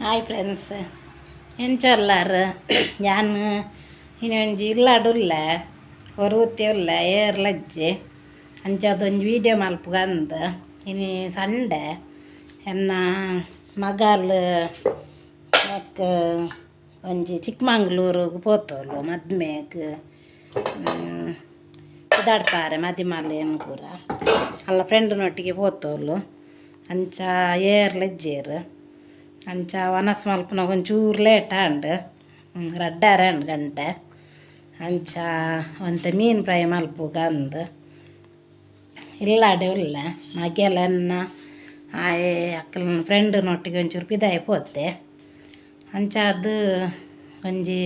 Hi friends, ಎಂಚೊಲ್ಲಾರ್ ಯಾನ್ ಇನಿ ಒಂಜಿ ಇಲ್ಲಾಡುಲ್ಲೆ ಒರೂತಿ ಉಲ್ಲೆ ಏರ್ಲಜ್ಜಿ ಅಂಚಾದ್ ಒಂಜಿ ವೀಡಿಯೋ ಮಲ್ಪುಗಂದ್. ಇನಿ ಸಂಡೆ ಎನ್ನ ಮಗಲ್ ನೆಕ್ ಒಂಜಿ ಚಿಕ್ಕಮಂಗ್ಳೂರುಗು ಪೋತೋಲು ಮದ್ಮೆಗ್ ಪಿದಾಡ್ಪಾರೆ ಮದಿಮಾಲೇನ್ ಪೂರ ಅಲ್ಲ ಫ್ರೆಂಡ್ನೊಟ್ಟಿಗೆ ಪೋತೋಲು. ಅಂಚ ಏರ್ಲಜ್ಜೆರ್ ಅಂಚ ವನಸ್ ಮಲ್ಪುನಗ ಒಂಚೂರು ಲೇಟ್ ಆಂಡ್, ರಡ್ಡರೆ ಆಂಡ್ ಗಂಟೆ. ಅಂಚ ಒಂತೆ ಮೀನು ಫ್ರೈ ಮಲ್ಪುಗಂದ್ ಇಲ್ಲಾಡೆ ಉಲ್ಲೆ. ಮಗೆಲ ಎನ್ನ ಆಯೆ ಅಕ್ಕಲ್ನ ಫ್ರೆಂಡ್ನೊಟ್ಟಿಗೆ ಒಂಚೂರು ಪಿದಾಯಿ ಪೋತೆ. ಅಂಚಾದ್ ಒಂಜಿ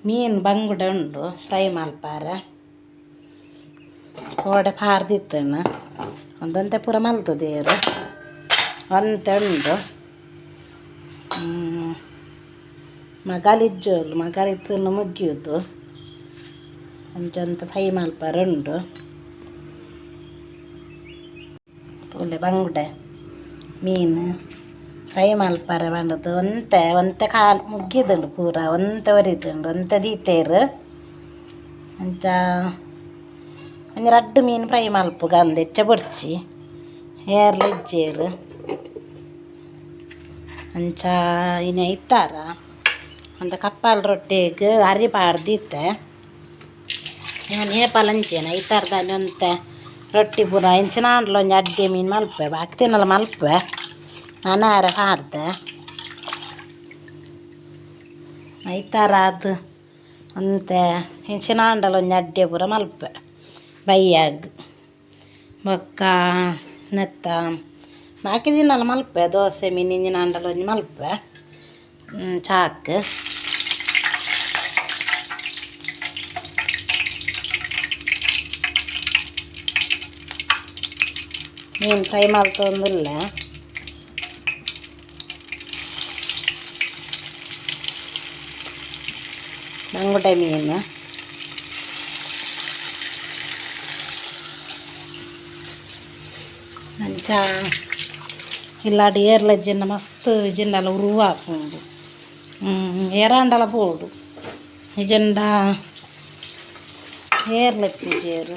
ಮೀನು ಬಂಗುಡೆ ಉಂಡು ಫ್ರೈ ಮಲ್ಪಾರೆ. ಕೋಡೆ ಪಾರ್ದಿತ್ತನ ಒಂದೊಂತೆ ಪೂರ ಮಲ್ತದೇರು ಒಂತೆ ಉಂಡು. ಮಗಲಿಜ್ಜೋಲು ಮಗಲಿತ್ತನ್ನು ಮುಗಿಯುದು. ಅಂಚಂತ ಫ್ರೈ ಮಲ್ಪಾರೆ ಉಂಡು. ತೂಲೆ ಬಂಗುಡೆ ಮೀನು ಫ್ರೈ ಮಲ್ಪಾರೆ ಪಂಡದು ಒಂತೆ ಒಂತೆ ಕಾಲು ಮುಗ್ಗಿದುಂಡು ಪೂರ, ಒಂತೆ ಒರಿದುಂಡು, ಒಂತೆ ದೀತೇರು. ಅಂಚ ಒಂಜಿ ರಡ್ಡ್ ಮೀನು ಫ್ರೈ ಮಲ್ಪುಗ ಅಂದ್, ಹೆಚ್ಚ ಬೊಡ್ಚಿ, ಏರ್ಲ ಇಜ್ಜೇರು. ಅಂಚ ಇನಿ ಐತಾರ ಒಂತೆ ಕಪ್ಪಾಲ್ ರೊಟ್ಟಿಗ್ ಅರಿ ಪಾಡ್ದಿತ್ತೆ. ಯಾನ್ ಏಪಲ ಅಂಚೆನೆ ಐತಾರದಾನಿ ಒಂತೆ ರೊಟ್ಟಿ ಪೂರ ಎಂಚಿನ ಆಂಡಲ ಒಂಜಿ ಅಡ್ಡೆ ಮೀನು ಮಲ್ಪುವೆ, ಬಾಕಿ ದಿನಲ ಮಲ್ಪುವೆ. ನನ ಆರೆ ಪಾಡ್ದೆ ಐತಾರ ಆದ್ ಒಂತೆ ಎಂಚಿನ ಆಂಡಲ ಒಂಜಿ ಅಡ್ಡೆ ಪೂರ ಮಲ್ಪುವೆ ಬಯ್ಯಾಗ್. ಬೊಕ್ಕ ನೆತ್ತ ಬಾಕಿ ದಿನಲ ಮಲ್ಪುವೆ ದೋಸೆ ಮೀನು ಇಂಚಿನ ಆಂಡಲ ಒಂಜಿ ಮಲ್ಪುವೆ ಚಾಕ್. ಮೀನು ಫ್ರೈ ಮಲ್ತೊಂದುಲ್ಲೆ. ಬಂಗುಡೆ ಮೀನು ಅಂಚ ಇಲ್ಲಾಡ್ ಏರ್ಲ ಜಿನ್ನ ಮಸ್ತ್ ಜಿನ್ನಲ ಉರುವು ಆಪುಂಡು. ಏರಾಂಡಲ ಬೋಡು ಇಜ್ಜಿಂಡ ಏರ್ಲ ಇಪ್ಪುಜೆರ್.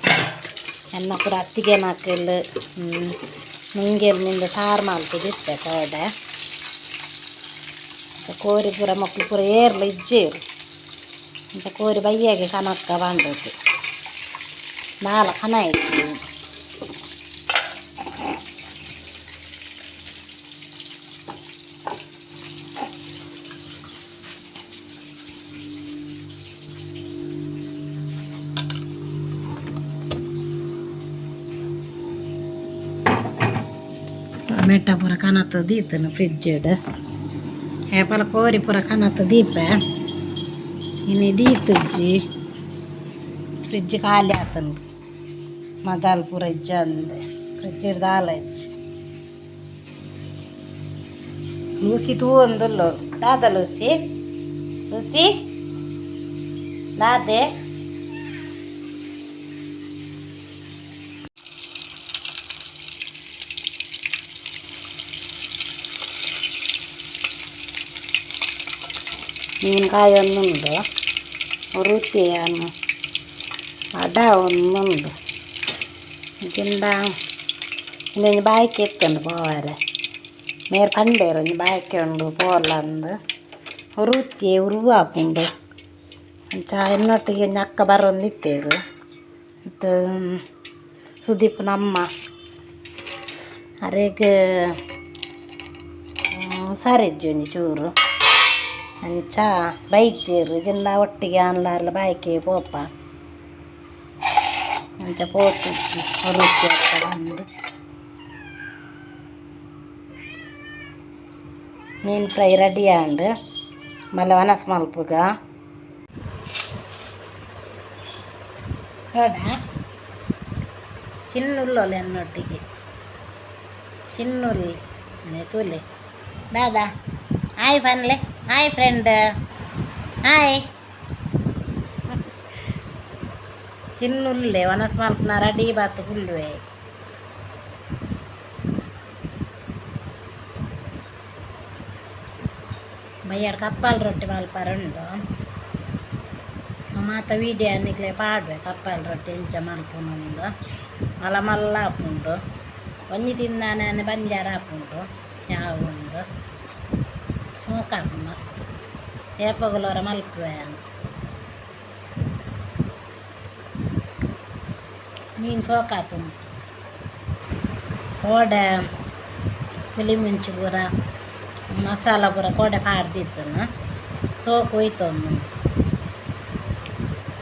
ಎನ್ನ ಪೂರ ಅತ್ತಿಗೆನಕುಲು ನುಂಗೆಲ್ ಮಿಂದ್ ಸಾರು ಮಲ್ತುದಿತ್ತೆ ಕೋಡೆ. ಕೋರಿ ಪೂರ ಮೊಕ್ಲು ಪೂರ ಏರ್ಲ ಇಜ್ಜೆರ್. ಅಂಚ ಕೋರಿ ಬಯ್ಯಗೆ ಕನಕ್ಕ ಪಂಡುದು ದಾಲ ಕನ ಇಜ್ಜಿ. ಟೊಮೆಟೊ ಪೂರ ಕನತ್ ದೀತನು ಫ್ರಿಜ್ಡ್. ಏಪಲ ಕೋರಿ ಪೂರ ಕನತ್ ದೀಪೆ, ಇನಿ ದೀತುಜ್ಜಿ. ಫ್ರಿಜ್ ಖಾಲಿ ಆತುಂಡು, ಮಗಾಲ್ ಪೂರ ಇಜ್ಜಂದೆ ಫ್ರಿಜ್ ದಾಲ ಇಜ್ಜಿ. ಲೂಸಿ ತೂವೊಂದುಲ್ಲೋಲು. ದಾದ ಲೂಸಿ? ಲೂಸಿ ದಾದೆ? ಮೀನು ಕಾಯೊಂದುಂಡು, ರುಚಿಯನ್ನು ಅಡ ಒಂದುಂಡು. ಜಿಂಡ ಇಂದೊಂಜಿ ಬಾಯ್ಕೆ ಇತ್ತುಂಡು ಪೋವರೆ. ಮೇರ್ ಪಂಡೇರು ಒಂಜಿ ಬಾಯ್ಕೆ ಉಂಡು ಪೋಲಂದ್. ರುಚಿ ಉರು ಆಪುಂಡು. ಅಂಚ ಎನ್ನೊಟ್ಟಿಗೆ ಒಂಜಿ ಅಕ್ಕ ಬರೊಂದಿತ್ತೆರ್. ಇತ್ತೆ ಸುದೀಪ್ನ ಅಮ್ಮ ಅರೆಗ್ ಹುಷಾರಿಜ್ಜಿ ಒಂಜಿ ಚೂರು. ಅಂಚ ಬೈಜೆರ್ ಜಿಂಡ ಒಟ್ಟಿಗೆ ಆನ್ಲಾರ್ಲ ಬಾಯ್ಕೆ ಪೋಪ. ಅಂಚ ಪೋತುಜಿ ಒರುತಿ ಪಂದ್. ಮೀನು ಫ್ರೈ ರೆಡಿ ಆಂಡ್. ಮಲ್ಲ ವನಸ್ ಮಲ್ಪುಗ. ತೋಡ ಚಿನ್ನುಲ್ಲೋಲೆ ಎನ್ನೊಟ್ಟಿಗೆ ಚಿನ್ನುಲ್ಲಿ ತೂಲೆ. ದಾದಾ ಹಾಯ್ ಪನ್ಲೆ, ಹಾಯ್ ಫ್ರೆಂಡ್, ಹಾಯ್. ಚಿನ್ನುಲ್ಲೆ ವನಸ್ ಮಲ್ಪುನ ರೆಡಿ ಬಾತ್ ಕುಲ್ಲುವೆ. ಬಯ್ಯಾಡ್ ಕಪ್ಪಾಲ್ ರೊಟ್ಟಿ ಮಲ್ಪರುಂಡು ಮಾತ ವೀಡಿಯೋ ನಿಕ್ಲೆ ಪಾಡ್ವೆ ಕಪ್ಪಾಲ್ ರೊಟ್ಟಿ ಎಂಚ ಮಲ್ಪುನುಂದು ಮಲ್ಲ ಮಲ್ಲ ಆಪುಂಡು ಒಂಜಿ ತಿಂದಾನೆ ಬಂಜಾರ ಆಪುಂಡು ಯಾವುಂಡು ಸೋಕಾಪುಂಡು ಮಸ್ತ್ ಏಪೊಗುಲೊರ ಮಲ್ಪುವೆ ಮೀನು ಸೋಕಾಪುಂಡು ಕೋಡೆ ಪುಲಿ ಮುಂಚಿ ಪೂರ ಮಸಾಲ ಪೂರ ಕೋಡೆ ಪಾಡ್ದಿತ್ತುನು ಸೋಕು ಒಯ್ತೊಂದು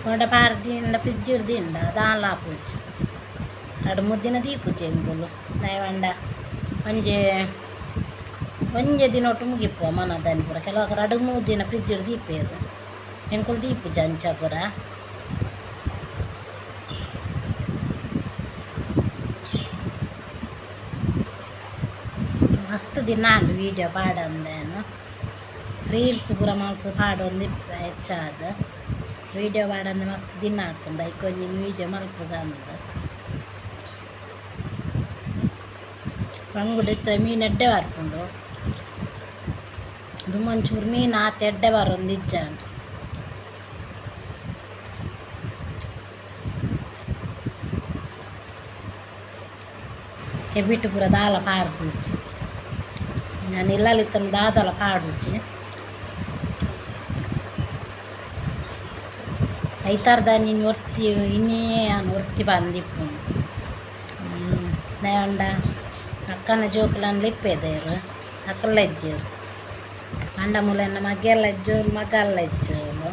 ಕೋಡೆ ಪಾಡ್ದಿಂಡ ಫ್ರಿಜ್ ದಿಂಡ ದಾಲ ಆಪುಜಿ ರಡ್ಡ್ ಮೂರು ದಿನ ದೀಪುಜಿ ಎಂಕುಲು ದಾಯೆ ಪಂಡ ಒಂಜಿ ಒಂಜಿ ದಿನೊಟ್ಟು ಮುಗಿಪುವ ಮನದಾನಿ ಪೂರ ಕೆಲವು ರಡ್ಡ್ ಮೂರು ದಿನ ಫ್ರಿಜ್ ದೀಪೆರ್ ಎಂಕುಲು ದೀಪುಜ ಅಂಚ ಪೂರ. ಮಸ್ತ್ ದಿನ ಆಂಡ್ ವೀಡಿಯೋ ಪಾಡಂದೇನು ರೀಲ್ಸ್ ಪೂರ ಮಲ್ತ್ ಪಾಡೊಂದಿಪ್ಪೆ ಹೆಚ್ಚಾದ್ ವೀಡಿಯೋ ಪಾಡಂದೆ ಮಸ್ತ್ ದಿನ ಆತುಂಡು ಐಕ್ ಒಂಜಿ ವೀಡಿಯೋ ಮಲ್ಪುಗಂದ್. ಬಂಗುಡೆ ಇತ್ತೆ ಮೀನು ಎಡ್ಡೆ ಬರ್ಪುಂಡು ದುಂಬೊಂಚೂರು ಮೀನು ಆತ್ ಎಡ್ಡೆ ಬರೊಂದಿಜ್ಜಾಂಡ್. ಕೆಬಿಟ್ ಪೂರ ದಾಲ ಪಾಡ್ದಿಜ್ಜಿ ಯಾನ್ ಇಲ್ಲಲ್ ಇತ್ತುಂಡ ದಾದಲ ಪಾಡುಜಿ. ಐತಾರದಾನಿ ಇನಿ ಒರ್ತಿ ಇನಿಯೇ ಯಾನ್ ಒರ್ತಿ ಬಂದಿಪ್ಪುನು ದಾಯೆ ಪಂಡ ಅಕ್ಕನ ಜೋಕುಲನ್ಲ ಇಪ್ಪೆದೆರ್ ಅಕುಲ್ಲ ಇಜ್ಜೆರ್ ಪಂಡ ಮೂಲು ಎನ್ನ ಮಗೆಲ ಇಜ್ಜೋಲು ಮಗಲ್ಲ ಇಜ್ಜೋಲು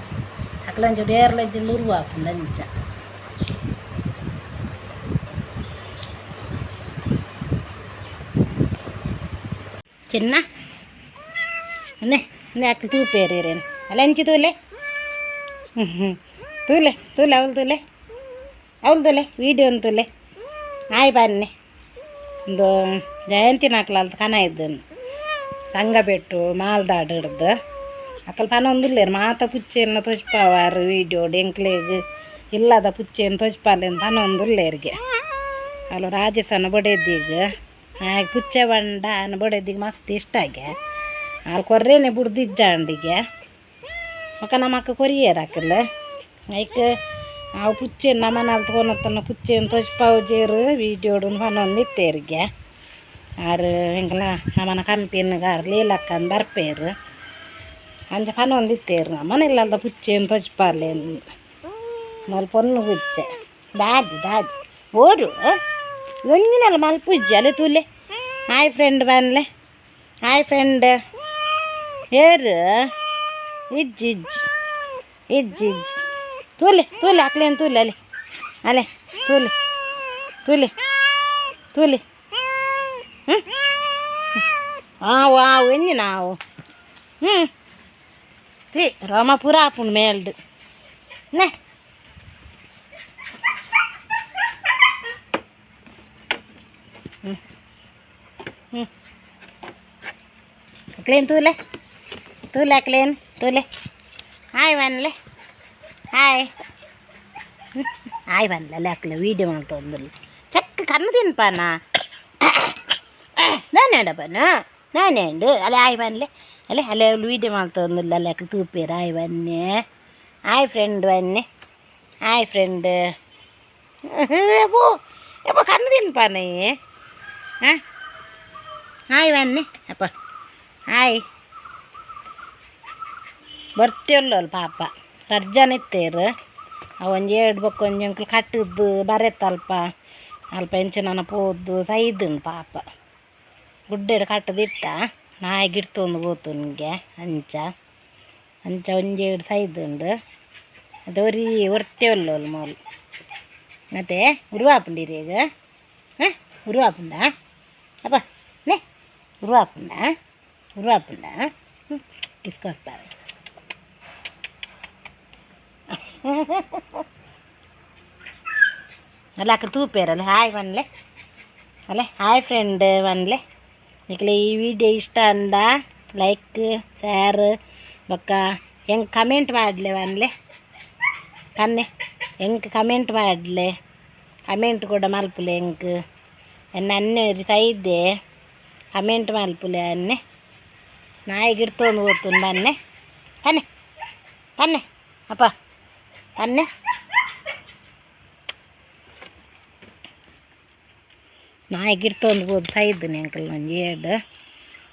ಅಕುಲು ಒಂಚೂರು ಏರ್ಲ ಇಜ್ಜಿಂಡ ಉರ್ವ ಆಪುಂಡು ಅಂಚ. ಚಿನ್ನ ಒಂದೇ ಒಂದೇ ಅಕ್ಲು ತೂಪೇರು ಇರೇನು ಅಲ್ಲ ಎಂಚಿ ತೂಲೆ ತೂಲೆ ತೂಲೆ ಅವಳು ತೂಲೆ ಅವಳು ತೂಲೆ ವೀಡಿಯೋ ತೂಲೆ ಆಯ್ ಬನ್ನಿ ಒಂದು ಜಯಂತಿನಕ್ಲು ಅಲ್ತ ಕನ ಇದ್ದನು ಸಂಗಬೆಟ್ಟು ಮಾಲ್ದಾಡ್ ಹಿಡ್ದು ಅಕಲ್ ಪನೊಂದುಲ್ಲೆರ್ ಮಾತ ಪುಚ್ಚೆನ್ನ ತೋಜ್ಪಾವಾರ್ ವೀಡಿಯೋಡ್ ಎಂಕ್ಲೆಗ್ ಇಲ್ಲದ ಪುಚ್ಚೆನ್ ತೋಜ್ಪಾಲೆಂದ್ ಪನೊಂದುಲ್ಲೆರ್ಗೆ. ಅಲ್ಲ ರಾಜೇಶನ ಬೊಡೆದಿಗ್ ಆಯಗ್ ಪುಚ್ಚೆ ಪಂಡ ಆಯನ ಬೊಡೆದಿಗ್ ಮಸ್ತ್ ಇಷ್ಟ ಆಗೆ ಆಲ್ ಕೊರ್ರೇನೆ ಬುಡ್ದಿಜ್ಜಾಂಡಿಗೆ ಬೊಕ ನಮಕ್ ಕೊರಿಯೆರ್ ಅಕಲ್ ಐಕ್ ಅವು ಪುಚ್ಚೆನ್ ನಮನಲ್ತ ಕೊನೊತ್ತುನ ಪುಚ್ಚೆನ್ ತೋಜ್ಪಾವುಜೆರ್ ವೀಡಿಯೋಡ್ ಪನೊಂದಿತ್ತೆರ್ಗೆ. ಆರ್ ಎಂಕಲ್ನ ನಮನ ಕಂಪೆನಿಗ್ ಆರ್ ಲೀಲಕ್ಕಂದ್ ಬರ್ಪೆರ್ ಅಂಚ ಪನೊಂದಿತ್ತೆರ್ ನಮನ ಇಲ್ಲಲ್ದ ಪುಚ್ಚೆನ್ ತೋಜ್ಪಾಲೆಂದ್. ಮೂಲು ಪೊನ್ನು ಪುಚ್ಚೆ ದಾದಿ ದಾದಿ ಬೋಡು ಒಂಜಿನಲ ಮಲ್ಪುಜ್ಜಿ ಅಲೆ ತೂಲೆ ಹಾಯ್ ಫ್ರೆಂಡ್ ಬನ್ಲೆ ಹಾಯ್ ಫ್ರೆಂಡ್ ಏರ್ ಇಜ್ಜಿ ಇಜ್ಜಿ ಇಜ್ಜಿ ಇಜ್ಜಿ ತೂಲೆ ತೂಲೆ ಅಕ್ಲೇನು ತೂಲೆ ಅಲೆ ಅಲೆ ತೂಲೆ ತೂಲೆ ತೂಲೆ ಹ್ಞೂ ಆವು ಆವು ಎಂಜಿನ ಆವು ಹ್ಞೂ ತಿ ರೋಮ ಪೂರ ಆಪುಂಡು ಮೇಲ್ಡ್ ನೆ ಹ್ಞೂ ಹ್ಞೂ ಅಕ್ಲೇನು ತೂಲೆ ತೂಲೆ ಅಕ್ಲೇನು ತೂಲೆ ಹಾಯ್ ಬನ್ಲೆ ಹಾಯ್ ಹಾಯ್ ಬನ್ಲೆ ಅಲ್ಲೇ ಅಕ್ಲೆ ವೀಡಿಯೋ ಮಲ್ತೊಂದುಲ್ಲೆ ಚಕ್ ಕಣ್ಣು ತಿನ್ಪಾನ ನಾನೇಡಪ್ಪನ ನಾನೇಂಡು ಅಲ್ಲೇ ಹಾಯ್ ಬನ್ಲೆ ಅಲ್ಲೇ ಅಲ್ಲೇ ವೀಡಿಯೋ ಮಲ್ತೊಂದುಲ್ಲೆ ಅಲ್ಲೇ ಅಕ್ಲು ತೂಪೇರು ಹಾಯ್ ಬನ್ನಿ ಹಾಯ್ ಫ್ರೆಂಡ್ ಬನ್ನಿ ಹಾಯ್ ಫ್ರೆಂಡ್ ಎಬೋ ಎಬೋ ಕಣ್ಣು ತಿನ್ಪಾನೆ ಹಾಂ ಹಾಯ್ ಬನ್ನಿ ಅಪ್ಪ ಹಾಯ್ ಬರ್ತಿಯಲ್ಲ ಪಾಪ ರಡ್ಡ್ ಜನ ಇತ್ತೆರ್ ಅವು ಒಂಜಿ ಏಡ್ ಬೊಕ್ಕ ಒಂಜಿ ಎಂಕುಲು ಕಟ್ಟುದು ಬರೆತ ಅಲ್ಪ ಅಲ್ಪ ಎಂಚಿನನ ಪೋದು ಸೈದುಂಡು ಪಾಪ ಗುಡ್ಡೆಡ್ ಕಟ್ಟುದಿತ್ತ ನಾಯಿ ಗಿಡ್ತೊಂದು ಪೋತುಂಗೆ ಅಂಚ ಅಂಚ ಒಂಜಿ ಏಡ್ ಸೈದುಂಡು ಅದು ಒರಿ ಒರ್ತಿ ಉಲ್ಲೋಲು ಮೂಲು ಮತ್ತೆ ಉರುವಾಪುಂಡು ಇರೆಗ್ ಹಾಂ ಉರುವಾಪುಂಡ ಅಪ್ಪ ನೆ ಉರುವಾಪುಂಡ ಉರುವಾಪುಂಡ ಕಿಸ್ ಕೊರ್ತಾರೆ. ಅಲ್ಲ ಅಕುಲು ತೂಪೆರಲ್ಲ ಹಾಯ್ ಪನ್ಲೆ ಅಲ್ಲೇ ಹಾಯ್ ಫ್ರೆಂಡ್ ಪನ್ಲೆ ನಿಕ್ಲೆ ಈ ವಿಡಿಯೋ ಇಷ್ಟ ಅಂಡ ಲೈಕ್ ಶೇರ್ ಬೊಕ್ಕ ಎಂಕ್ ಕಮೆಂಟ್ ಪಾಡ್ಲೆ ಪನ್ಲೆ ಪನ್ನೆ ಎಂಕ್ ಕಮೆಂಟ್ ಪಾಡ್ಲೆ ಕಮೆಂಟ್ ಕೂಡ ಮಲ್ಪುಲೆ ಎಂಕ್ ಎನ್ನ ಅಣ್ಣೆ ಸೈದೆ ಕಮೆಂಟ್ ಮಲ್ಪುಲೆ ಅನ್ನೆ. ನಾಯಿ ಗಿಡ್ತೊಂದು ಹೋಗ್ತೀನಿ. ಬನ್ನೆ ಬನ್ನೆ ಬನ್ನೆ ಅಪ್ಪ ಬನ್ನೆ. ನಾಯಿ ಗಿಡ್ತೊಂದು ಪೋದು ಸೈದ್ನಿ ಅಂಕಲ್ ಒಂಜಿ ಏಡ್.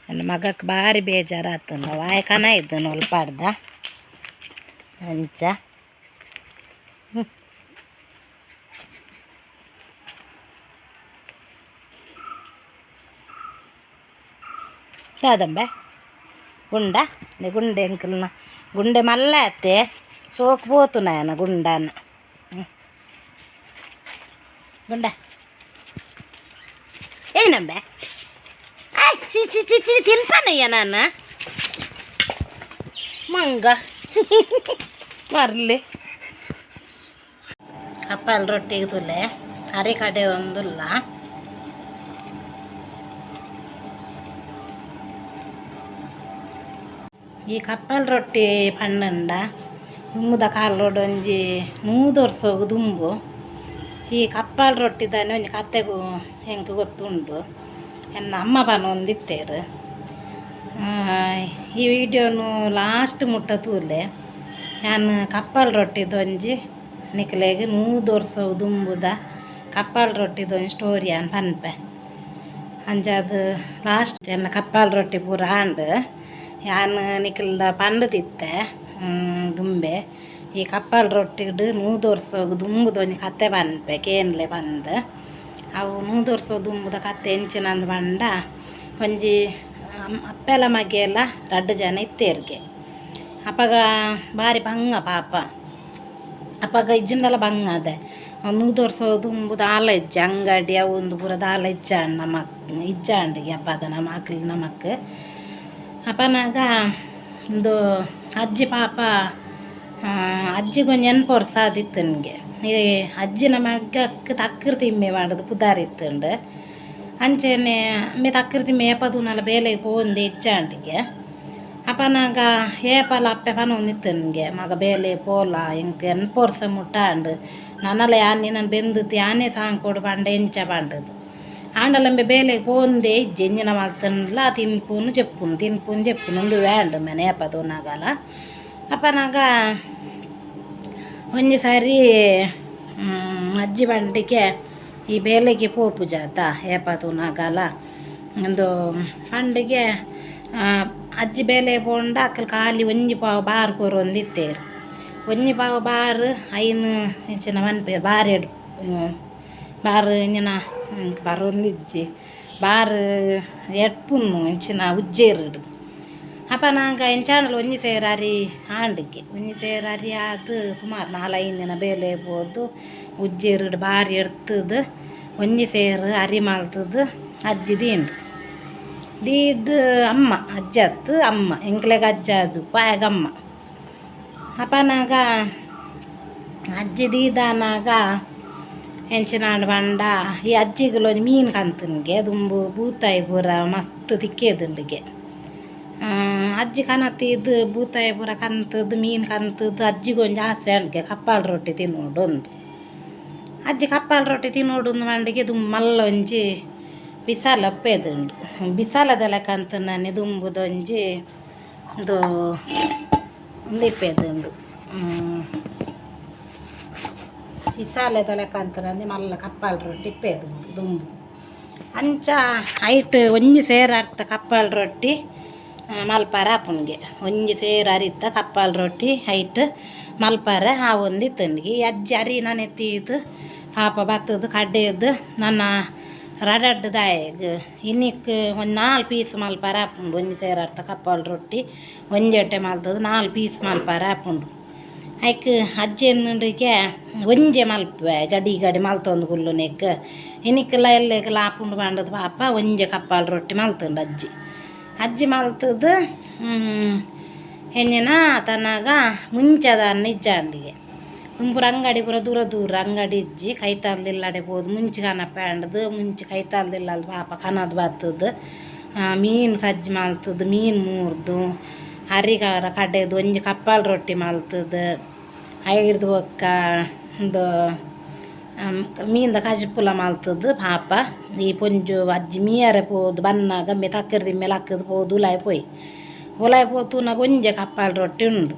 ನನ್ನ ಮಗಕ್ಕೆ ಭಾರಿ ಬೇಜಾರಾತುಂಡು. ವಾಯ್ ಕನ ಇದ್ದನು ಅಲ್ಪಾಡ್ದ ಅಂಚ. ದಾದಂಬೆ ಗುಂಡ ಗುಂಡೆ ಎಂಕಲ್ನ ಗುಂಡೆ ಮಲ್ಲ ಅತ್ತೆ ಸೋಕ್ ಪೋತು ನಾಯನ ಗುಂಡಾನ ಗುಂಡ ಏನಂಬೆ. ಆಯ್ ಚಿ ಚಿ ಚಿ ಚಿ ತಿನ್ಪಾನಯ್ಯ ನಾನು ಮಂಗ ಮರ್ಲಿ. ಕಪ್ಪಲ್ ರೊಟ್ಟಿಗೆ ತುಲೆ ಅರಿ ಕಡೆ ಒಂದುಲ್ಲ. ಈ ಕಪ್ಪಲ್ ರೊಟ್ಟಿ ಪಣ್ಣಂಡ ದುಂಬುದ ಕಾಲೋಡು ಒಂಜಿ 100 ವರ್ಷಗು ದುಂಬು ಈ ಕಪ್ಪಲ್ ರೊಟ್ಟಿ ದಾನೆ ಒಂಜಿ ಕತ್ತೆಗು ಎಂಕ್ ಗೊತ್ತುಂಡು. ಎನ್ನ ಅಮ್ಮ ಪನೊಂದಿತ್ತೇರು. ಈ ವಿಡಿಯೋನು ಲಾಸ್ಟ್ ಮುಟ್ಟ ತೂಲೆ. ಯಾನ್ ಕಪ್ಪಲ್ ರೊಟ್ಟಿದೊಂಜಿ ನಿಕ್ಲೆಗ್ 100 ವರ್ಷ ದುಂಬುದ ಕಪ್ಪಲ್ ರೊಟ್ಟಿದೊಂಜಿ ಸ್ಟೋರಿ ಯಾನ್ ಪನ್ಪೆ. ಅಂಚಾದ್ ಲಾಸ್ಟ್ ಎನ್ನ ಕಪ್ಪಲ್ ರೊಟ್ಟಿ ಪೂರ ಆಂಡ್. ಯಾನ್ ನಿಕಲ್ಡ ಪಂಡುದಿತ್ತೆ ದುಂಬೆ ಈ ಕಪ್ಪಲ್ ರೊಟ್ಟಿಡ್ 100 ವರ್ಷ ದುಂಬುದೊಂಜಿ ಕತೆ ಪನ್ಪೆ ಕೇನ್ಲೆ ಪಂದ್. ಅವು 100 ವರ್ಷ ದುಂಬುದ ಕತೆ ಎಂಚಿನಂದ್ ಪಂಡ ಒಂಜಿ ಅಪ್ಪೆಲ ಮಗೆಲ ರಡ್ಡ್ ಜನ ಇತ್ತೆರ್ಗೆ. ಅಪಗ ಬಾರಿ ಬಂಗ ಪಾಪ. ಅಪಗ ಇಜ್ಜಿಂಡಲ ಬಂಗ ಅದೆ 100 ವರ್ಷ ದುಂಬು ದಾಲ ಇಜ್ಜಿ ಅಂಗಡಿ ಅವು ಒಂದು ಪೂರ ದಾಲ ಇಜ್ಜಾಂಡ್ ನಮಕ್ ಇಜ್ಜಾಂಡ್ ಅಪಗ ನಮ್ಮ ಅಕ್ಲ್ ನಮಕ್. ಅಪನಗ ಉಂದು ಅಜ್ಜಿ ಪಾಪ ಅಜ್ಜಿಗೊಂಜಿ ಎನ್ಪ ವರ್ಷ ಆದಿತ್ತುನ್ಗೆ. ಈ ಅಜ್ಜಿನ ಮಗಕ್ಕೆ ತಕ್ಕರ್ ತಿಮ್ಮೆ ಪಂಡುದು ಪುದಾರ್ ಇತ್ತುಂಡು. ಅಂಚೆನೆ ಮೇ ತಕ್ಕರ್ ತಿಮ್ಮೆ ಏಪ ತೂನಲ ಬೇಲೆಗ್ ಪೋವೊಂದೇ ಇಜ್ಜಾಂಡಿಗೆ. ಅಪನಗ ಏಪಲ ಅಪ್ಪೆ ಪನೊಂದಿತ್ತುನ್ಗೆ ಮಗ ಬೇಲೆ ಪೋಲ ಎಂಕ್ ಎನ್ಪ ವರ್ಷ ಮುಟ್ಟ ಆಂಡ್ ನನಲ ಯಾನ್ ನಿನನ್ ಬೆಂದುದು ಯಾನೇ ಸಾಂಕೊಡು ಪಂಡ ಎಂಚ ಪಂಡುದು. ಆಂಡಲಂಬೆ ಬೇಲೆಗ್ ಪೋವೊಂದೇ ಇಜ್ಜಿ. ಎಂಚಿನ ಮಲ್ತುಂಡಲ ತಿನ್ಪುನು ಜೆಪ್ಪುನು ತಿನ್ಪುನು ಜೆಪ್ಪುನು ಉಂದುವೇ ಆಂಡ್ ಮೆನೆ ಏಪ ತೂನಗಲ. ಅಪನಗ ಒಂಜಿ ಸಾರಿ ಅಜ್ಜಿ ಪಂಡಿಗೆ ಈ ಬೇಲೆಗೆ ಪೋಪುಜಾತ ಏಪ ತೂನಗಲ ಉಂದು ಪಂಡಿಗೆ. ಅಜ್ಜಿ ಬೇಲೆ ಪೋಂಡ ಅಕಲ್ ಖಾಲಿ ಒಂಜಿ ಪಾವು ಬಾರ್ ಕೊರೊಂದಿತ್ತೆರ್. ಒಂಜಿ ಪಾವು ಬಾರ್ ಐನ್ ಇಂಚಿನ ಮನ್ಪೆರ್ ಬಾರಿ ಬಾರ್ ಇಂಚಿನ ಎಂಕ್ ಬರೊಂದಿಜ್ಜಿ ಬಾರ್ ಎಡ್ಪುನು ಇಂಚಿನ ಉಜ್ಜೇರುಡು. ಅಪನಗ ಎಂಚಾಂಡಲ ಒಂಜಿ ಸೇರು ಅರಿ ಆಂಡಿಗೆ ಒಂಜಿ ಸೇರು ಅರಿ ಆದ್ ಸುಮಾರು 4-5 ದಿನ ಬೇಲೆ ಪೋದು ಉಜ್ಜೇರುಡು ಬಾರಿ ಎಡ್ತುದು ಒಂಜಿ ಸೇರು ಅರಿ ಮಲ್ತುದು ಅಜ್ಜಿ ದೀಂಡ್ ದೀದ್ ಅಮ್ಮ ಅಜ್ಜಿ ಅತ್ತ್ ಅಮ್ಮ ಎಂಕ್ಲೆಗ್ ಅಜ್ಜ ಅದು ಪಾಯಗ್ ಅಮ್ಮ. ಅಪನಗ ಅಜ್ಜಿ ದೀದಾನಾಗ ಎಂಚಿನಾಂಡ ಪಂಡ ಈ ಅಜ್ಜಿಗುಲ ಒಂಜಿ ಮೀನು ಕಂತುನ್ಗೆ ದುಂಬು ಬೂತಾಯಿ ಪೂರ ಮಸ್ತ್ ತಿಕ್ಕೆದುಂಡುಗೆ. ಅಜ್ಜಿ ಕನತಿದ್ ಬೂತಾಯಿ ಪೂರ ಕಂತುದು ಮೀನು ಕಂತುದು ಅಜ್ಜಿಗೊಂಜಿ ಆಸೆ ಆಂಡ್ಗೆ ಕಪ್ಪಾಲ್ ರೊಟ್ಟಿ ತಿನ್ನೋಡು ಅಂದು. ಅಜ್ಜಿ ಕಪ್ಪಾಲ್ ರೊಟ್ಟಿ ತಿನ್ನೋಡು ಪಂಡಿಗೆ ದುಂಬು ಮಲ್ಲ ಒಂಜಿ ಬಿಸಾಲ ಅಪ್ಪೆದುಂಡು. ಬಿಸಾಲದ ಲೆಕ್ಕ ಅಂತನಾನೆ ದುಂಬುದೊಂಜಿ ಉಂದು ಉಂದು ಇಪ್ಪೆದುಂಡು ಬಿಸಾಲೆದ ಲೆಕ್ಕ ಅಂತನಂದು ಮಲ್ಲ ಕಪ್ಪಾಲ್ ರೊಟ್ಟಿ ಇಪ್ಪೆದುಂಡು ದುಂಬು. ಅಂಚ ಐಟ್ ಒಂಜಿ ಸೇರು ಅರ್ಥ ಕಪ್ಪಾಲ್ ರೊಟ್ಟಿ ಮಲ್ಪರ ಆಪುಂಡ್ಗೆ. ಒಂಜಿ ಸೇರು ಅರಿತ ಕಪ್ಪಾಲ್ ರೊಟ್ಟಿ ಐಟ್ ಮಲ್ಪರೆ ಆವೊಂದಿತ್ತುಂಡ್ಗೆ. ಈ ಅಜ್ಜಿ ಅರಿ ನನೆತ್ತೀದು ಪಾಪ ಬತ್ತುದು ಕಡೆದು ನನ ರಡಡ್ಡು ದಾಯೆಗ್ ಇನಿಕ್ ಒಂಜಿ 4 ಪೀಸ್ ಮಲ್ಪರೆ ಆಪುಂಡು. ಒಂಜಿ ಸೇರು ಅರ್ಥ ಕಪ್ಪಾಲ್ ರೊಟ್ಟಿ ಒಂಜೆಟ್ಟೆ ಮಲ್ತುದು 4 ಪೀಸ್ ಮಲ್ಪರೆ ಆಪುಂಡು. ಐಕ್ ಅಜ್ಜಿ ಎನ್ನುಂಡಿಗೆ ಒಂಜೆ ಮಲ್ಪುವೆ ಗಡಿ ಗಡಿ ಮಲ್ತೊಂದು ಕುಲ್ಲುನೆಕ್ ಇನಿಕ್ಲ ಎಲ್ಲೆಗ್ಲ ಆಪುಂಡು ಪಂಡುದು ಪಾಪ ಒಂಜೆ ಕಪ್ಪಾಲ್ ರೊಟ್ಟಿ ಮಲ್ತುಂಡು ಅಜ್ಜಿ. ಅಜ್ಜಿ ಮಲ್ತುದು ಎಂಜಿನ ತನಗ ಮುಂಚೆದಾನ ಇಜ್ಜಾಂಡಿಗೆ ದುಂಬುರ ಅಂಗಡಿ ಪೂರ ದೂರ ದೂರ ಅಂಗಡಿ ಇಜ್ಜಿ ಕೈತಲ್ದಿಲ್ಲಡೆ ಪೋದು ಮುಂಚಿ ಕನಪೆ ಆಂಡದು ಮುಂಚಿ ಕೈತಲ್ದಿಲ್ಲ ಪಾಪ ಕನದು ಬತ್ತುದು ಮೀನು ಸಜ್ಜಿ ಮಲ್ತುದು ಮೀನು ಮೂರ್ದು ಅರಿಕಾರ ಕಡೆದು ಒಂಜಿ ಕಪ್ಪಾಲ್ ರೊಟ್ಟಿ ಮಲ್ತುದು ಐಡ್ದು ಬೊಕ್ಕ ಉಂದು ಮೀನ್ದ ಕಜಿಪುಲ ಮಲ್ತುದು ಪಾಪ. ಈ ಪೊಂಜು ಅಜ್ಜಿ ಮೀಯರೆ ಪೋದು ಬನ್ನಾಗ ಮೆ ತಕ್ಕರ್ದಿ ಮೇಲೆ ಲಕ್ಕುದು ಪೋದು ಉಲಾಯಿ ಪೋಯಿ. ಉಲಾಯಿ ಪೋತುನಗ ಒಂಜೆ ಕಪ್ಪಾಲ್ ರೊಟ್ಟಿ ಉಂಡು.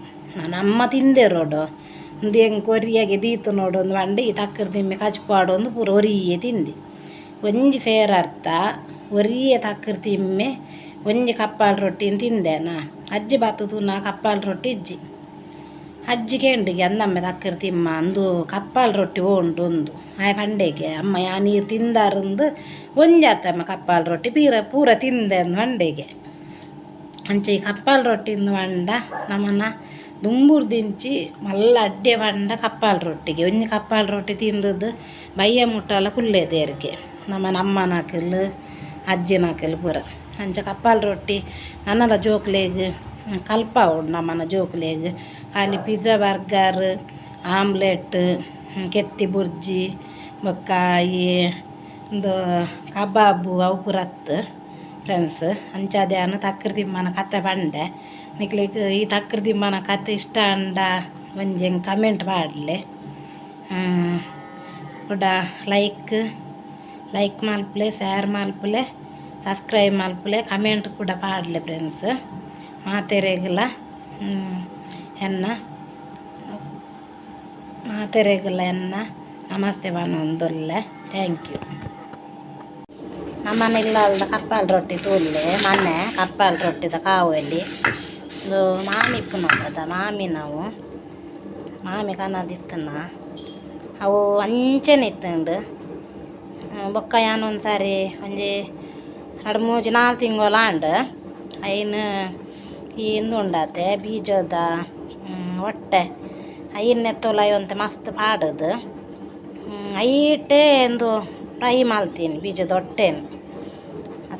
ನಮ್ಮ ತಿಂದೆ ರೋಡು ಉಂದು ಎಂಕ್ ಒರಿಯಗೆ ದೀತು ನೋಡು ಒಂದು ಪಂಡ ಈ ತಕ್ಕರ್ ತಿಮ್ಮೆ ಕಚ್ಪಾಡೊಂದು ಪೂರ ಒರಿಯೆ ತಿಂದಿ. ಒಂಜಿ ಸೇರರ್ಥ ಒರಿಯೆ ತಕ್ಕರ್ ತಿಮ್ಮೆ ಒಂಜಿ ಕಪ್ಪಾಲ್ ರೊಟ್ಟಿನ್ ತಿಂದೆನಾ. ಅಜ್ಜಿ ಬತ್ತು ತೂನ ಕಪ್ಪಾಲ್ ರೊಟ್ಟಿ ಇಜ್ಜಿ. ಅಜ್ಜಿ ಕೇಂಡಿಗೆ ಅಂದಮ್ಮೆ ತಕ್ಕರ್ ತಿಮ್ಮ ಅಂದು ಕಪ್ಪಾಲ್ ರೊಟ್ಟಿ ಓಂಡು ಉಂದು ಆಯೆ ಪಂಡೆಗೆ ಅಮ್ಮ ಯಾ ನೀರು ತಿಂದಾರಂದು ಒಂಜಾತಮ್ಮ ಕಪ್ಪಾಲ್ ರೊಟ್ಟಿ ಪೀರ ಪೂರ ತಿಂದೆ ಅಂದ್ ಪಂಡೆಗೆ. ಅಂಚ ಈ ಕಪ್ಪಾಲ್ ರೊಟ್ಟಿಂದು ಪಂಡ ನಮನ ದುಂಬುರ್ದಿಂಚಿ ಮಲ್ಲ ಅಡ್ಡೆ ಪಂಡ ಕಪ್ಪಾಲ್ ರೊಟ್ಟಿಗೆ. ಒಂಜಿ ಕಪ್ಪಾಲ್ ರೊಟ್ಟಿ ತಿಂದದ್ದು ಬಯ್ಯ ಮುಟ್ಟಲ ಕುಲ್ಲೆದೇರ್ಗೆ ನಮ್ಮನ ಅಮ್ಮನಕುಲು ಅಜ್ಜಿನಕುಲು ಪೂರ. ಅಂಚ ಕಪ್ಪಾಲ್ ರೊಟ್ಟಿ ನನಲ ಜೋಕ್ಲೆಗ್ ಕಲ್ಪಾವೊಡು. ನಮ್ಮನ ಜೋಕ್ಲೆಗ್ ಖಾಲಿ ಪಿಜ್ಜಾ ಬರ್ಗರ್ ಆಮ್ಲೆಟ್ ಕೆತ್ತಿ ಬುರ್ಜಿ ಬೊಕ್ಕ ಈ ಉಂದು ಕಬಾಬು ಅವು ಪೂರ ಅತ್ತ್ ಫ್ರೆಂಡ್ಸ್. ಅಂಚಾದ್ ಯಾನ್ ತಕ್ಕರ್ ತಿಮ್ಮನ ಕತೆ ಪಂಡೆ. ನಿಕ್ಲೆಗ್ ಈ ತಕ್ಕರ್ ತಿಮ್ಮನ ಕತೆ ಇಷ್ಟ ಆಂಡ ಒಂಜಿ ಎಂಕ್ ಕಮೆಂಟ್ ಪಾಡ್ಲೆ. ಕುಡ ಲೈಕ್ ಲೈಕ್ ಮಲ್ಪುಲೆ, ಶೇರ್ ಮಲ್ಪುಲೆ, ಸಬ್ಸ್ಕ್ರೈಬ್ ಮಲ್ಪುಲೆ, ಕಮೆಂಟ್ ಕೂಡ ಪಾಡ್ಲೆ ಫ್ರೆಂಡ್ಸ್. ಮಾತೆರೆಗ್ಲ ಎನ್ನ ಮಾತೆರೆಗ್ಲ ಎನ್ನ ನಮಸ್ತೆ ಪನೊಂದುಲ್ಲೆ. Thank you. ನಮ್ಮನೆ ಇಲ್ಲಲ್ದ ಕಪ್ಪಾಲ್ ರೊಟ್ಟಿ ತೂಲೆ ಮನೆ ಕಪ್ಪಾಲ್ ರೊಟ್ಟಿದ ಕಾವಲಿ. ಉಂದು ಮಾಮಿ ಇಪ್ಪುನಕದ ಮಾಮಿ ನಾವು ಮಾಮಿ ಕನದಿತ್ತನ ಅವು ಅಂಚನೆ ಇತ್ತುಂಡು. ಬೊಕ್ಕ ಯಾನ್ ಒಂಜಿ ಸಾರಿ ಒಂಜಿ ರಡ್ಡ್ ಮೂಜಿ ನಾಲ್ ತಿಂಗೊಲು ಆಂಡ್ ಐನ್ ಈ ಇಂದು ಉಂಡಾತೆ ಬೀಜದ ಒಟ್ಟೆ ಐನ್ ನೆತ್ತೊಲಾಯಿ ಒಂತೆ ಮಸ್ತ್ ಪಾಡುದು ಐಟೇ ಇಂದು ಫ್ರೈ ಮಲ್ತೀನಿ ಬೀಜದ ಒಟ್ಟೆನ್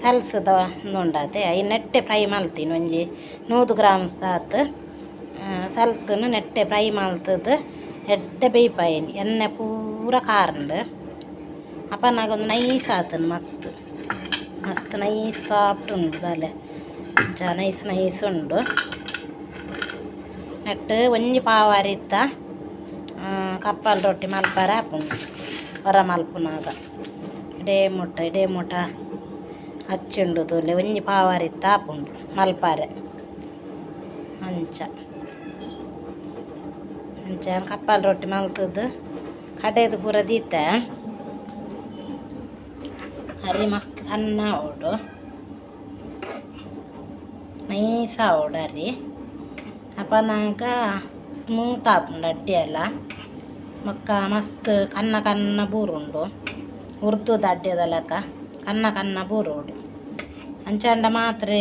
ಸಲ್ಸದ ಉಂದು ಉಂಡಾತೆ ಐನ್ ನೆಟ್ಟೆ ಫ್ರೈ ಮಲ್ತೀನಿ. ಒಂಜಿ 100 ಗ್ರಾಮ್ಸ್ ದಾತ್ ಸಲ್ಸನ್ ನೆಟ್ಟೆ ಫ್ರೈ ಮಲ್ತುದು ಎಡ್ಡೆ ಬೇಯ್ಪಾಯಿನಿ. ಎಣ್ಣೆ ಪೂರ ಕಾರಂಡು ಅಪನಗ ಒಂದು ನೈಸ್ ಆತುಂಡು. ಮಸ್ತ್ ಮಸ್ತ್ ನೈಸ್ ಸಾಫ್ಟ್ ಉಂಡು ದಾಲೆ ಅಂಚ ನೈಸ್ ನೈಸ್ ಉಂಡು. ನೆಟ್ಟ್ ಒಂಜಿ ಪಾವು ಅರಿತ ಕಪ್ಪಲ್ ರೊಟ್ಟಿ ಮಲ್ಪರೆ ಆಪುಂಡು. ಒರ ಮಲ್ಪುನಗ ಇಡೇ ಮುಟ್ಟ ಇಡೇ ಮುಟ ಅಚ್ಚುಂಡು ತೂಲೆ. ಒಂಜಿ ಪಾವು ಅರಿತ ಆಪುಂಡು ಮಲ್ಪರೆ. ಅಂಚ ಅಂಚ ಕಪ್ಪಲ್ ರೊಟ್ಟಿ ಮಲ್ತುದು ಕಡೆದು ಪೂರ ದೀತೆ. ಅರಿ ಮಸ್ತ್ ಸಣ್ಣ ಆವೊಡು, ನೈಸ್ ಆವೊಡು ಅರಿ. ಅಪನಗ ಸ್ಮೂತ್ ಆಪುಂಡು ಅಡ್ಡೆ ಎಲ್ಲ. ಬೊಕ್ಕ ಮಸ್ತ್ ಕನ್ನ ಕನ್ನ ಬೂರುಂಡು. ಉರ್ದುದ ಅಡ್ಡೆದ ಲೆಕ್ಕ ಕನ್ನ ಕನ್ನ ಬೂರೊಡು. ಅಂಚಾಂಡ ಮಾತ್ರೆ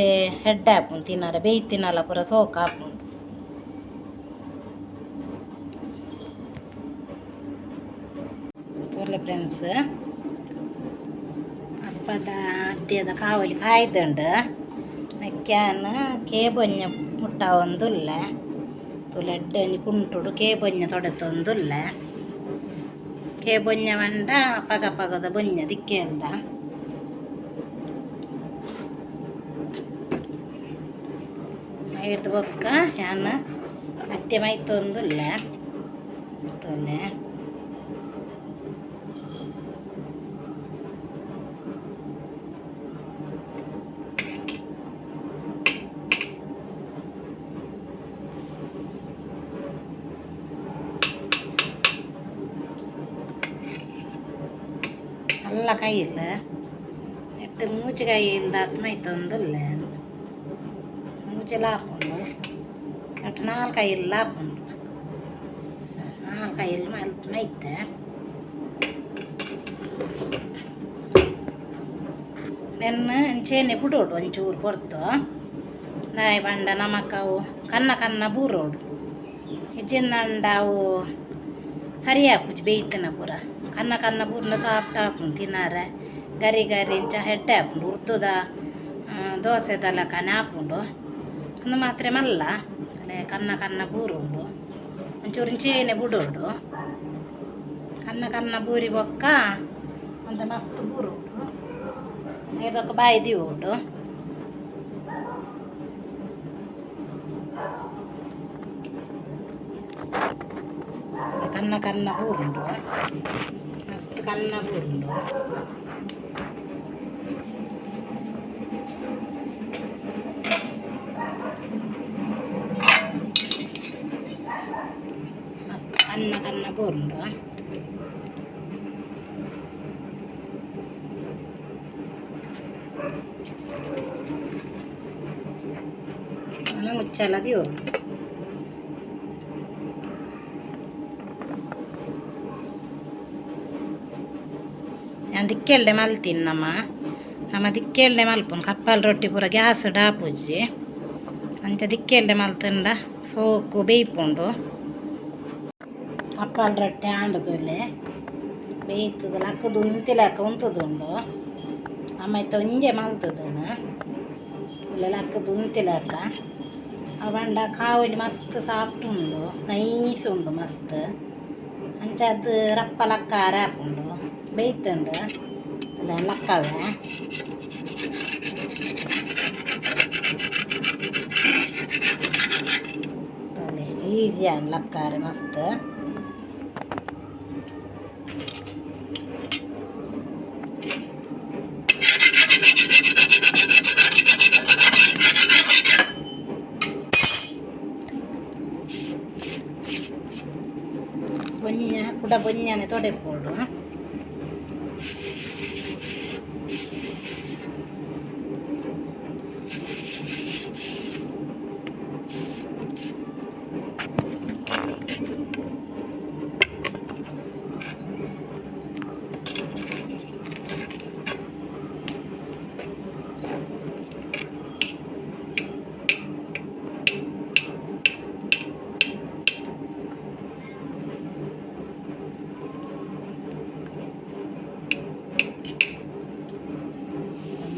ಎಡ್ಡೆ ಆಪುಂಡು ತಿನರೆ. ಬೇಯ್ತಿನಲ ಪೂರ ಸೋಕು ಆಪುಂಡು. ತೂಲೆ ಫ್ರೆಂಡ್ಸ್, ಅಪ್ಪದ ಅಡ್ಡೆದ ಕಾವಲಿ ಕಾಯ್ದುಂಡು. ನೆಕ್ಯಾನ್ ಕೇಬೊಂಜ ಮುಟ್ಟಾವೊಂದುಲ್ಲೆ. ತೂಲೆ ಎಡ್ಡೆ ಒಂಜಿ ಕುಂಟುಡು ಕೇಬೊಂಜ ತೊಡೆತೊಂದುಲ್ಲೆ. ಕೇಬೊಂಜ ಪಂಡ ಪಗ ಪಗದ ಬೊಂಜ ದಿಕ್ಕೆಲ್ದ. ಐರ್ದ್ ಬೊಕ್ಕ ಯಾನ್ ಅಟ್ಟೆ ಮೈತೊಂದುಲ್ಲೆ. ತೂಲೆ നല്ല ಕೈಲ್ ನೆಟ್ಟ್ ಮೂಜಿ ಕೈಲ್ದಾತ್ ಮೈತೊಂದುಲ್ಲೆ. ಮೂಜಿಲ ಆಪುಂಡು, ನೆಟ್ಟ್ ನಾಲ್ ಕೈಲ್ ಆಪುಂಡು. ನಾಲ್ ಕೈಲ್ ಮಲ್ತ್ ಮೈತೆ. ನೆನ್ನ್ ಅಂಚೆನೆ ಬುಡೊಡು ಒಂಚೂರು ಪೊರ್ತು. ದಾಯೆ ಪಂಡ ನಮಕ್ ಅವು ಕನ್ನ ಕನ್ನ ಬೂರೊಡು. ಇಜ್ಜಿಂದಂಡ ಅವು ಸರಿ ಆಪುಜಿ ಬೇಯ್ತನ ಪೂರ. ಕನ್ನ ಕನ್ನ ಬೂರ್ಂಡ ಸಾಫ್ಟ್ ಆಪುಂಡು ತಿನರೆ. ಗರಿ ಗರಿ ಇಂಚ ಎಡ್ಡೆ ಆಪುಂಡು. ಉರ್ದುದ ದೋಸೆದ ಲೆಕ್ಕನೆ ಆಪುಂಡು. ಉಂದು ಮಾತ್ರೆ ಮಲ್ಲ ಅಲೆ ಕನ್ನ ಕನ್ನ ಬೂರುಂಡು. ಒಂಚೂರು ಇಂಚೆನೆ ಬುಡೊಡು. ಕನ್ನ ಕನ್ನ ಬೂರಿ ಬೊಕ್ಕ ಒಂತೆ ಮಸ್ತ್ ಬೂರುಂಡು. ಐದೊಕ್ಕ ಬಾಯಿ ದೀವೊಡು. ಕನ್ನ ಕನ್ನ ಬೂರುಂಡು, ಮಸ್ತ್ ಕನ್ನ ಬೂರುಂಡು. ಕನ್ನ ಕನ್ನ ಬೋರ್ಂಡು ಮುಚ್ಚಲ ದಿಯೋಡು ಯಾನ್ ದಿಕ್ಕೆಲ್ಡೆ ಮಲ್ತಿನಿ ನಮ ನಮ ದಿಕ್ಕೆಲ್ಡೆ ಮಲ್ಪುನು ಕಪ್ಪಲ್ ರೊಟ್ಟಿ ಪೂರ ಗ್ಯಾಸ್ ಡಾಪುಜಿ ಅಂಚ ದಿಕ್ಕೆಲ್ಡೆ ಮಲ್ತಂಡ ಸೋಕು ಬೇಯ್ಪುಂಡು ಕಪ್ಪಲ್ ರೊಟ್ಟಿ ಆಂಡದೊಲೆ ಬೇಯ್ತದ ಲಕ್ಕದು ಉಂತಿಲಕ್ಕ ಉಂತುದುಂಡು ಅಮ್ಮ ಇತ್ತ ಒಂಜೆ ಮಲ್ತದನ ಲಕ್ಕದು ಉಂತಿಲಕ್ಕ ಅವಂಡ ಕಾವಲಿ ಮಸ್ತ್ ಸಾಫ್ಟ್ ಉಂಡು ನೈಸ್ ಉಂಡು ಮಸ್ತ್ ಅಂಚ ಅದು ರಪ್ಪ ಲಕ್ಕಾರ ಆಪುಂಡು ಬೇಯ್ತುಂಡು ಲಕ್ಕವೆ ಈಸಿ ಆಂಡ್ ಲಕ್ಕಾರೆ ಮಸ್ತ್ ಬೊಂಜ ಕುಡ ಬೊಂಜನೆ ತೊಡೆಪೋಡು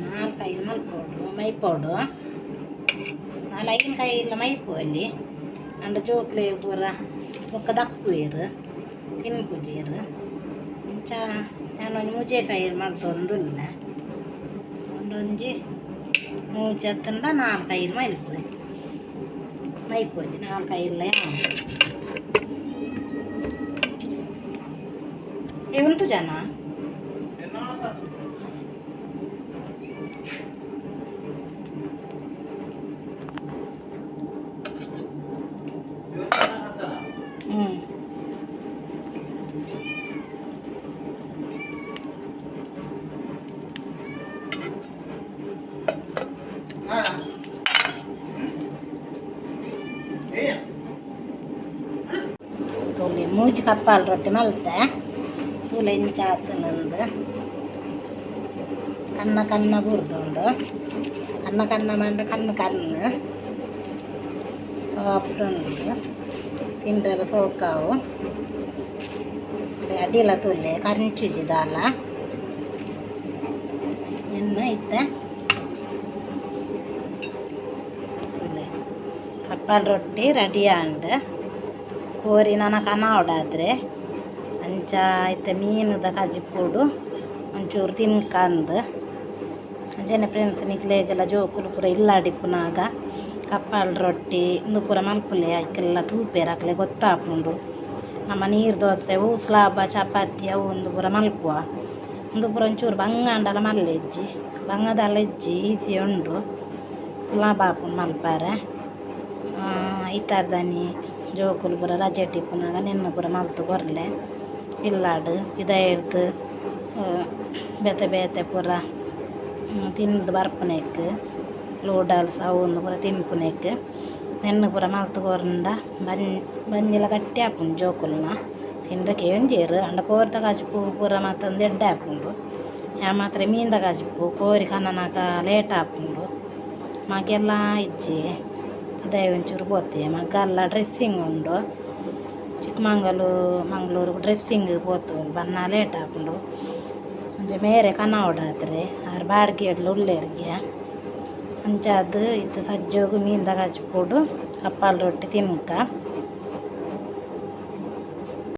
ನಾಲ್ಕೈದು ಮಲ್ಪೋಡು ಮೈಪೋಡು ನಾಲ್ ಐನ್ ಕೈಲ ಮೈಪು ಅಲ್ಲಿ ಅಂಡ ಜೋಕ್ಲೆ ಪೂರ ಬೊಕ್ಕ ದಕ್ಕುವೆರ್ ತಿನ್ಪುಜೆರ್ ಅಂಚ ಯಾನ್ ಒಂಜಿ ಮೂಜೆ ಕೈ ಮಲ್ತೊಂದುಲ್ಲೆ ಒಂದೊಂಜಿ ಮೂಜಿ ಅತ್ತಂಡ ನಾಲ್ಕೈದು ಮಲ್ಪುವೆ ಮೈಪೊಲಿ ನಾಲ್ಕೈಲ್ಲ ಏ ಉಂತು ಜನ ತೂಲೆ ಮೂಜಿ ಕಪ್ಪಾಲ್ ರೊಟ್ಟಿ ಮಲ್ತೆ ತೂಲೆ ಇಂಚ ಆತುಂಡು ಕನ್ನ ಕನ್ನ ಬುರ್ದುಂಡು ಕನ್ನ ಕನ್ನ ಮಂಡ ಕಣ್ಣು ಕಣ್ಣು ಸಾಫ್ಟ್ ಉಂಡು ತಿಂಡ್ರೆಲ ಸೋಕಾವು ಅಡಿಲ ತೂಲೆ ಕರಿಂಚುಜಿ ದಾಲ ಇನ್ನು ಇತ್ತೆ ತೂಲೆ ಕಪ್ಪಾಲ್ ರೊಟ್ಟಿ ರೆಡಿ ಆಂಡ್ ಕೋರಿ ನನ ಕನಾವಡಾದ್ರೆ ಅಂಚ ಇತ್ತೆ ಮೀನುದ ಕಜಿಪುಡು ಒಂಚೂರು ತಿನ್ಕಂದು ಅಂಚನೆ ಫ್ರೆಂಡ್ಸ್ ನಿಕ್ಲೆಗೆಲ್ಲ ಜೋಕುಲು ಪೂರ ಇಲ್ಲಾಡಿಪ್ಪುನಾಗ ಕಪ್ಪಾಲ್ ರೊಟ್ಟಿ ಉಂದು ಪೂರ ಮಲ್ಪುಲೆ ಐಕೆಲ್ಲ ತೂಪೆರ್ ಅಕ್ಲೆ ಗೊತ್ತಾಪುಂಡು ನಮ ನೀರು ದೋಸೆ ಅವು ಸ್ಲಾಬ ಚಪಾತಿ ಅವು ಉಂದು ಪೂರ ಮಲ್ಪುವ ಉಂದು ಪೂರ ಒಂಚೂರು ಬಂಗಾಂಡಲ ಮಲ್ಲೆಜ್ಜಿ ಬಂಗದಲ್ಲ ಇಜ್ಜಿ ಈಸಿ ಉಂಡು ಸುಲಭ ಆಪುಂಡು ಮಲ್ಪರೆ ಐತಾರ್ದಾನಿ ಜೋಕುಲು ಪೂರ ರಜೆ ಇಪ್ಪುನಗ ನೆನ್ನೆ ಪೂರ ಮಲ್ತ್ ಕೊರ್ಲೆ ಇಲ್ಲಾಡ್ ಪಿದಾಯಿಡ್ದು ಬೇತೆ ಬೇತೆ ಪೂರ ತಿಂದು ಬರ್ಪುನೆಕ್ ನೂಡಲ್ಸ್ ಅವು ಉಂದು ಪೂರ ತಿನ್ಪುನೆಕ್ ನೆನ್ನೆ ಪೂರ ಮಲ್ತ್ ಕೊರ್ಂಡ ಬಂಜಿಲ ಗಟ್ಟಿ ಆಪುಂಡು ಜೋಕುಲ್ನ ತಿಂಡ್ರೆ ಕೇಂಜೆರ್ ಆಂಡ ಕೋರಿದ ಕಜಿಪು ಪೂರ ಮಾತ ಎಡ್ಡೆ ಆಪುಂಡು ಯಾನ್ ಮಾತ್ರ ಮೀನ್ದ ಕಜಿಪು ಕೋರಿ ಕನನಗ ಲೇಟ್ ಆಪುಂಡು ಮಗೆಲ ಇಜ್ಜಿ ಪಿದಾಯಿ ಒಂಚೂರು ಪೋತೆ ಮಗಲ್ಲ ಡ್ರೆಸ್ಸಿಂಗ್ ಉಂಡು ಚಿಕ್ಕಮಂಗಳೂರು ಮಂಗಳೂರು ಡ್ರೆಸ್ಸಿಂಗ್ ಪೋತು ಬನ್ನ ಲೇಟ್ ಆಪುಂಡು ಒಂಜಿ ಮೇರೆ ಕನವಡಾತ್ರೆ ಆರ್ ಬಾಡಿಗೆಡ್ಲ ಉಲ್ಲೆರ್ಗೆ ಅಂಚಾದ್ ಇತ್ತೆ ಸಜ್ಜೋಗು ಮೀನ್ದ ಕಜಿಪುಡು ಕಪ್ಪಾಲ್ ರೊಟ್ಟಿ ತಿನ್ಕ.